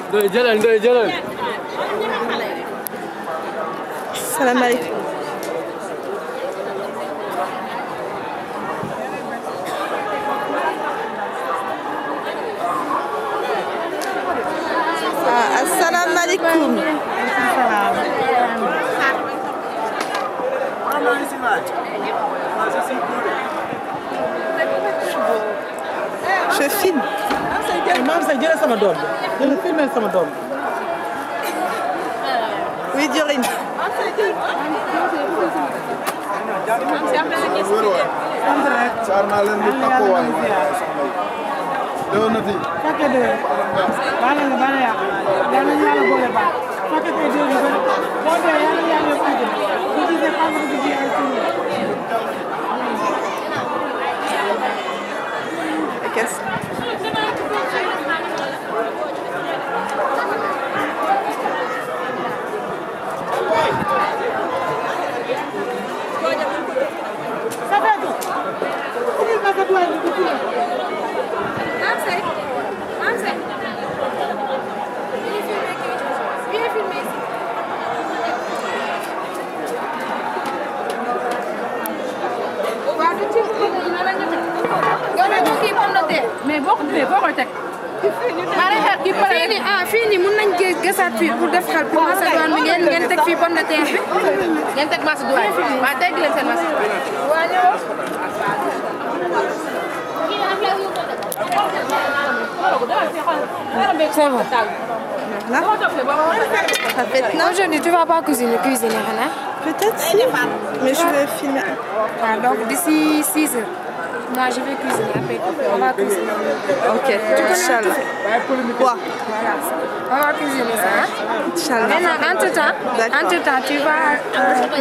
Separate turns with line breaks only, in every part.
Ndoye jëlal Ndoye jëlal.
Salaamaaleykum. Asalaamaaleykum. Je filme.
Maam Say jëlee sama doom bi jëlee filmé sama doom bi.
Oui, Diorine.
Saar naa leen di takkuwaay déwénati.
fekkee déwén baal na baal na yàq yal nañu yàlla boole baax fekkee tey déwén yu bëri boo dee yal nañu yàlla yóbbu àjjana bu gisee xam nga du ji ay suñu.
mais boo ko defee foo koy teg. fii nii mun nañ gësaat fii pour def xel pour macédoine bi ngeen teg fii pomme de terre bi. ngeen teg macédoine bi waaw teg leen seen macédoine. C'est bon. Aujourd'hui, tu vas pas cuisiner, Hana?
Peut-être si, mais je vais filmer.
Ah, donc d'ici 6 heures. Moi, je vais cuisiner après. On va cuisiner.
Ok, Inch'Allah. Quoi?
Voilà. On va cuisiner ça. Hein?
Inch'Allah.
Maintenant, entre-temps, tu vas...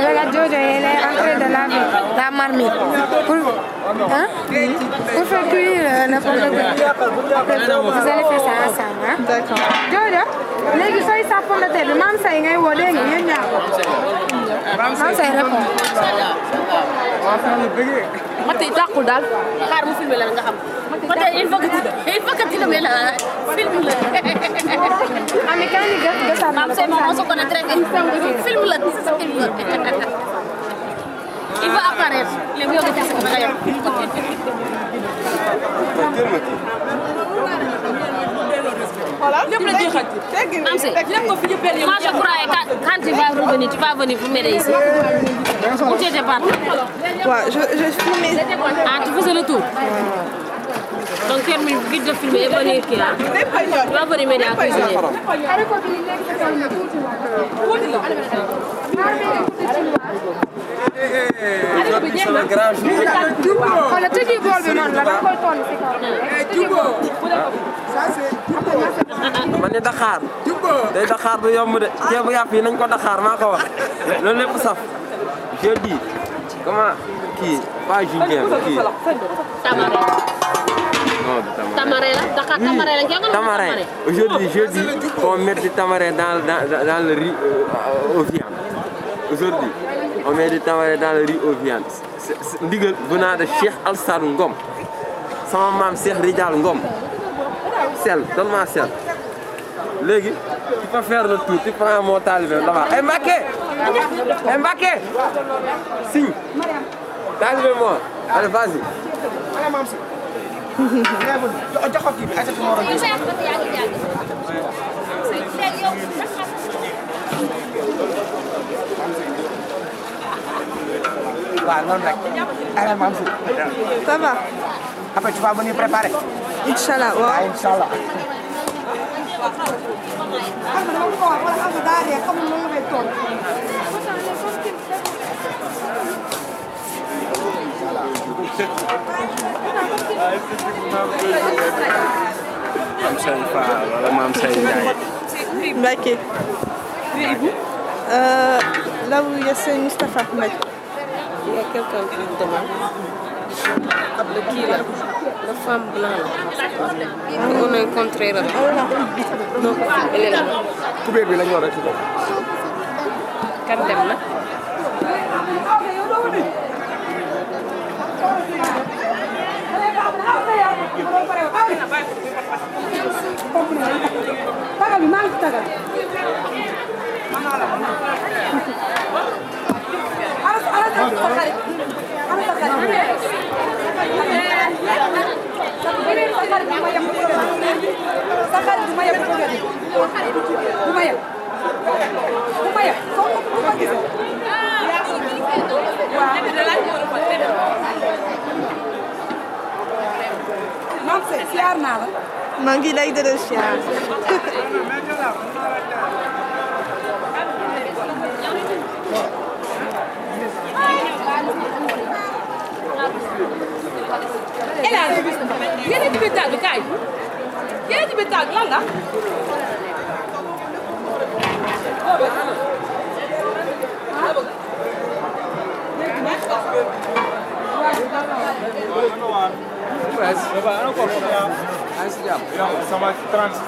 regarde, Jojo, elle est en train de laver la marmite. Pour faire cuire le pomme de terre. Vous allez faire ça ensemble. Hein?
D'accord.
Jojo, léegi sooy saaf pomme de terre bi Maam Say ngay woo dégg nga yéen ñaar ko. Maam Say répond.
Mati dàqul daal xaar mu filmé la nga xam. Mati il faut que tu le mets là film la.
Ami kan ni gësal
Maam Say moom on se connaît très bien. Film la film la. Il va apparaître. Les vieux gars sont là.
Voilà.
Moi je croyais quand tu vas revenir, tu vas venir vous m'aider ici. Où tu étais parti?
Ouais, je filmais.
Ah, tu faisais le tour? Donc termine vite de filmer et venir ici. Tu vas venir m'aider à cuisiner.
Xoolal tëjee bool bi noonu la da koy toll si kaw.
man ni Dakar day Dakar du yomb de ceebu yàpp yi nañ ko Dakar maa ko wax loolu lépp saf je dis comment kii pas Julien kii
Tamarin là, Dakar tamarin là,
tamarin aujourd'hui je dis qu'on met du tamarin dans le riz aux viandes aujourd'hui on met du tamarin dans le riz aux viandes ndigal venant de Cheikh Alsar Ngom sama maam Cheikh Rijal Ngom sel donne-moi sel léegi tu peux faire le tour tu prends mon talibé là-bas eh Mbacké signe talibé moi allez vas-y
Ça va?
Après, tu vas venir préparer.
Inch'Allah, ouais.
Inch'Allah.
Maam Say Fall wala Maam Say Ndiaye.
Mbacké. Là où il y a ce Moustapha Mbacké.
Il y a quelqu'un qui demande. Qui là? La femme blanche. On a rencontré là. Donc, elle est là.
Kubéer bi la ñu war a ci def.
Kan dem na?
tagal bi maa ngi tagal
maa ngi lay delloo siyaar.
yéen ci biir taal bi kaay yéen ci biir taal bi lan la.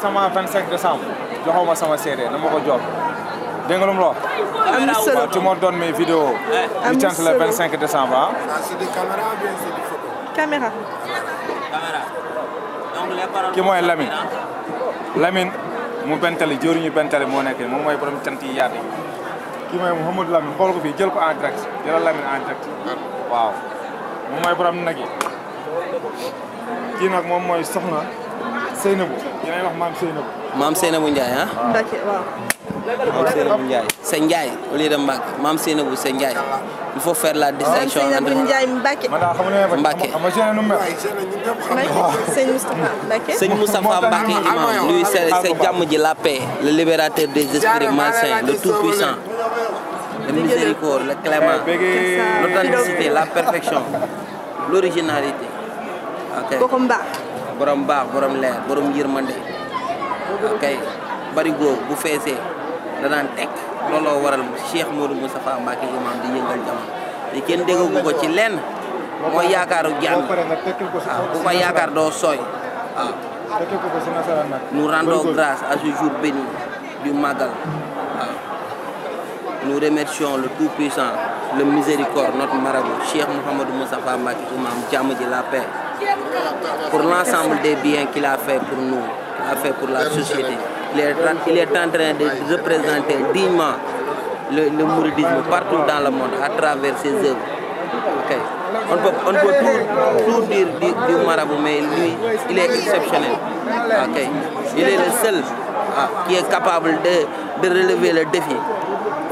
sama 25 décembre joxoo ma sama CD na ma ko jox dégg nga lu mu la wax.
am solo
tu me donnes mes vidéos.
am
du le 25 décembre ah.
C'est des caméras ou bien c'est des photos?
caméra.
ki mooy Lamine Lamine mu bentali jëriñu bentali moo nekk moom mooy borom cant yi yaatu yi kii mooy Mouhamadou Lamine xool ko fii jël ko en direct jëlal Lamine en direct waaw moom mooy borom nag yi kii nag moom mooy soxna Seynabou yéen wax maam Seynabou.
maam Seynabou Ndiaye ah.
Mbacke waaw.
maam Seynabou Ndiaye. c'est Ndiaye au lieu de Mbacke maam Seynabou c'est Ndiaye il faut faire la distinction entre
Seynabou Ndiaye Mbacke.
man daal xamu ne
Mbacke.
xam nga gêné nu mu mel.
Sëñ Moustapha Mbacke.
Sëñ Moustapha Mbacke imam lui c'est jàmm ji la paix le libérateur des esprits malsains le tout-puissant le miséricorde le clément l'authenticité la perfection l'originalité ok
Borom baax.
borom baax borom leer borom yërmande ok barigo bu feesee da daan teg looloo waral Cheikh Modou Moustapha Mbacke imam di yëngal jamono te kenn déggagu ko ci lenn mooy yaakaaru jaam waaw bu ko yaakaar doo sooy waaw. Nous rendons grâce à ce jour béni du Magal. Nous remercions le Tout-Puissant, le Miséricorde, notre marabout, Cheikh Mouhamadou Moustapha Mbacke imam jàmm ji la paix pour l'ensemble des biens qu'il a fait pour nous, qu'il a fait pour la société. Il est en train de représenter dignement le mouridisme partout dans le monde à travers ses œuvres. Okay. On peut tout dire du marabout, mais lui, il est exceptionnel. Okay. Il est le seul qui est capable de relever le défi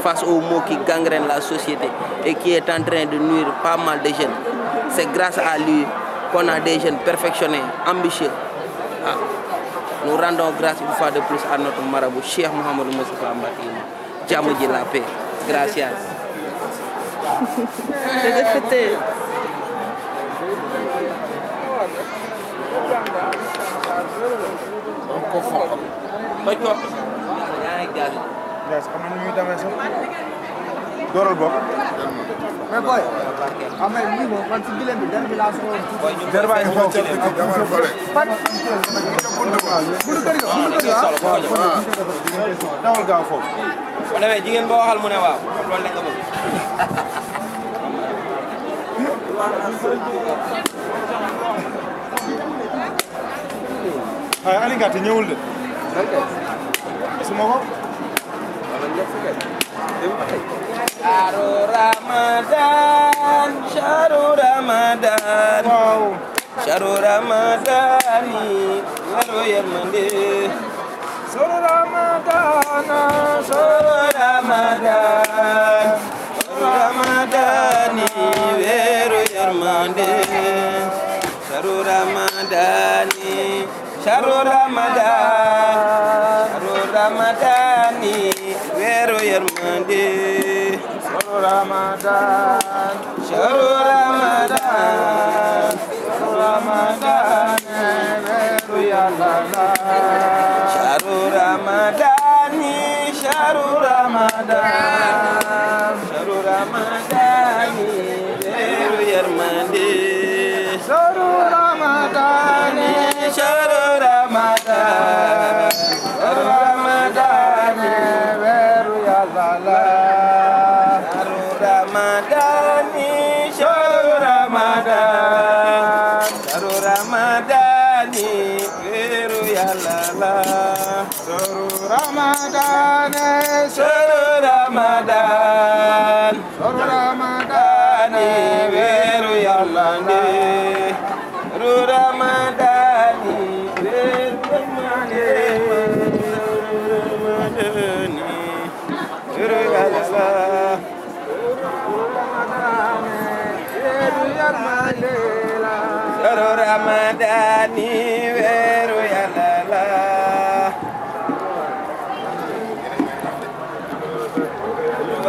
face aux maux qui gangrènent la société et qui est en train de nuire pas mal de jeunes. C'est grâce à lui qu'on a des jeunes perfectionnés, ambitieux. Nous rendons grâce une fois de plus à notre marabout, Cheikh Mouhamadou Moustapha Mbacke. Jàmm ji la paix. Gracias.
Yes, xam nga ni muy demee sax dooral bokk.
Mais boy, amee lii moom man si bilen bi der bi laa soxla.
Der baa ngi foofu. Dawal gaaw foofu.
bu demee jigéen boo waxal mu ne waaw loolu la nga bëgg.
waaye Aliou Ngate ñëwul de. gisuma ko.
Shahru Ramadan, Shahru Ramadan.
Wow.
Shahru Ramadani, weeru yërmande.
Shahru Ramadan,
Shahru Ramadan, Shahru Ramadani, weeru yërmande. Shahru Ramadani, Shahru Ramadan, Shahru Ramadani, weeru yërmande.
Shahru Ramadan,
Shahru Ramadan,
Shahru Ramadan, weeru Yàlla la.
Shahru Ramadani, Shahru Ramadan, Shahru Ramadani, weeru yërmande.
Shahru Ramadan,
Shahru Ramadan, Shahru Ramadan,
weeru Yàlla la.
Shahru Ramadan, Shahru Ramadan, Shahru Ramadan, weeru Yàlla la.
yàlla suru Ramadan suru Ramadan suru Ramadan weeru yàlla nde suru Ramadan weeru Ramadan suru yàlla Ramadan weeru